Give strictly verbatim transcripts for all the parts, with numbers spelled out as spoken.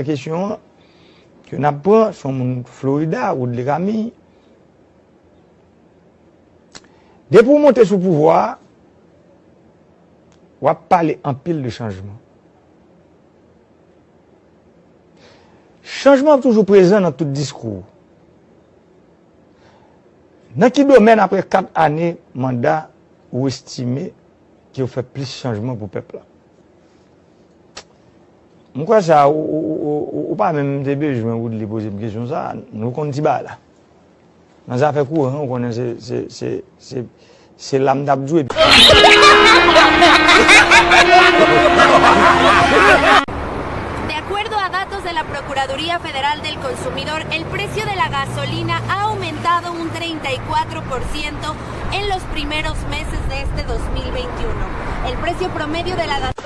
Kesyon an ke n ap pran, se yon moun Florida, Woodley Camille. Depi w monte sou pouvwa a, w ap pale anpil de chanjman. Chanjman ap toujou prezan nan tout diskou w. Nan ki domèn, apre kat ane manda, ou estime ke w fè plis chanjman pou pèp la? M kwè sa, ou, ou, ou, ou, ou pa menm te bezwen Woodley poze m kesyon sa a. Nou konn ti bagay la. Nan zafè kouran, ou konnen se, se, se, se, se la m t ap jwe. De acuerdo a datos de la Procuraduría Federal del Consumidor, el precio de la gasolina ha aumentado un treinta y cuatro por ciento en los primeros meses de este dos mil veintiuno. El precio promedio de la gasolina.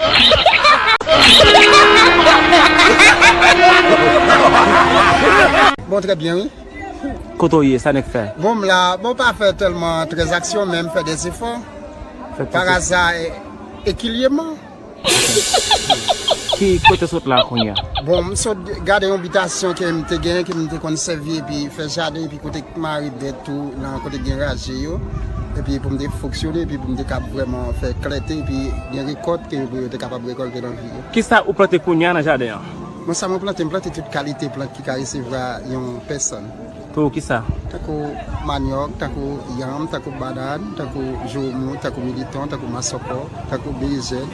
Bon, trè byen, wi. Kote w ye, sa nèk fè? Bon, m la, bon, pa fè tèlman tranzaksyon, men m fè de zefò. Fè ti Paraza, e, ekilyeman. Ki kote sot la kounye a? Bon, m sot gade yon bitasyon ke m te gen, ke m te konn sèvi, epi fè jaden, epi kote mare bèt tou, nan kote gen raje yo, epi pou m te fonksyone, epi pou m te kab vrèman fè klète, epi gen rekòt ke yo te kapab rekòlte nan vi yo. Kisa ou plante kounye a nan jaden an? Bon, sa mwen plante, m plante tout kalite plant ki ka resevwa yon pèsòn. Pou kisa? Tankou manyòk, tankou yanm, tankou banann, tankou joumou, tankou militon, tankou masòkò, tankou berejèn,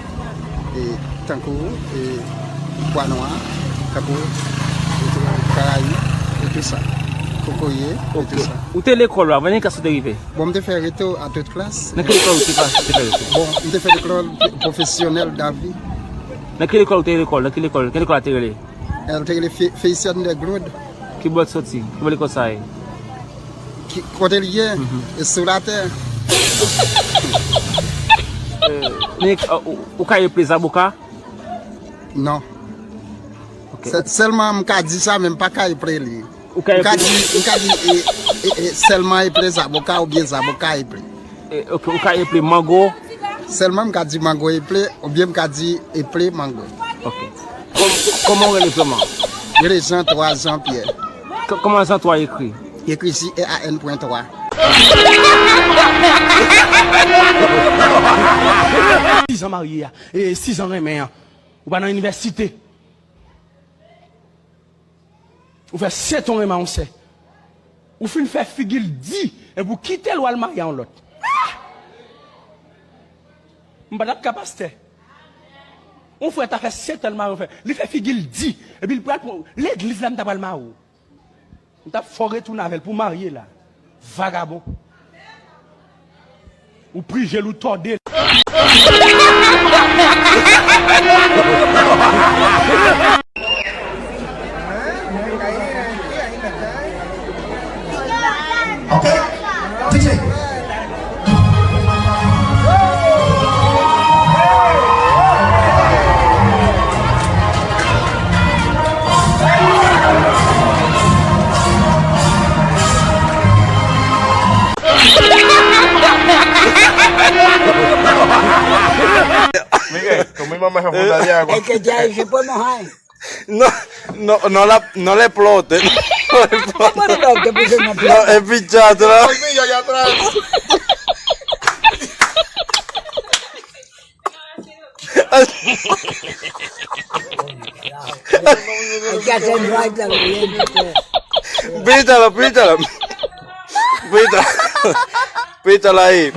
e tankou, e, pwa nwa, tankou, e, karayib, e tou sa. Kokoye, e tou sa. Ou te lekòl ou, avan, nan klas ou te rive? Bon, m te fè reto a tout klas. Nan ki lekòl ou te pa-, te fè reto? Bon, m te fè lekòl pwofesyonèl David. Nan ki lekòl ou te lekòl? Nan ki lekòl? Ki lekòl a te rele? El te rele Fe-, Felician de Claude. Ki bò l soti? Ki bò lekòl sa ye? Ki, kote l ye? Mhm. E sou latè. Men, ou, ou ka eple zaboka? Non. Ok. Sè-, sèlman m ka di sa, men m pa ka eple li. Ou ka M ka eple di, m ka di, e, e, e, sèlman eple zaboka oubyen zaboka eple. E, ok, ou ka eple mango? Sèlman m ka di mango eple, oubyen m ka di eple mango. Ok. Kòm-, kòman w rele vrèman? Rele Jean trois Jean Pierre. K-, kòman Jean trois ekri? Ekri J E A N pwen twa. Sizan marye a, e sizan renmen an. Ou pa nan inivèsite. Ou fè sèt an renmen yon sè. Ou fin fè figi l di, epi w kite l w al marye a yon lòt. Ah! M pa t ap ka pastè. Yon frè ta fè sèt an l marye yon frè. Li fè figi l di, epi l pral pran, legliz la m ta pral marye w. M t ap fè w retounen avè l pou w marye la. Vagabon. Ou prije l, ou tòde l. Ok, D J. Miguel, comimos mejor fruta de agua. Es que ya se podemos, ay. No, no, no la, no le explote. No le explote. Bueno, no, te puse una No, plata. Es pichado, ¿no? Ay, mira, allá atrás. Hay que hacer falta, bien, porque Pítalo, pítalo. Pítalo. Pítalo ahí.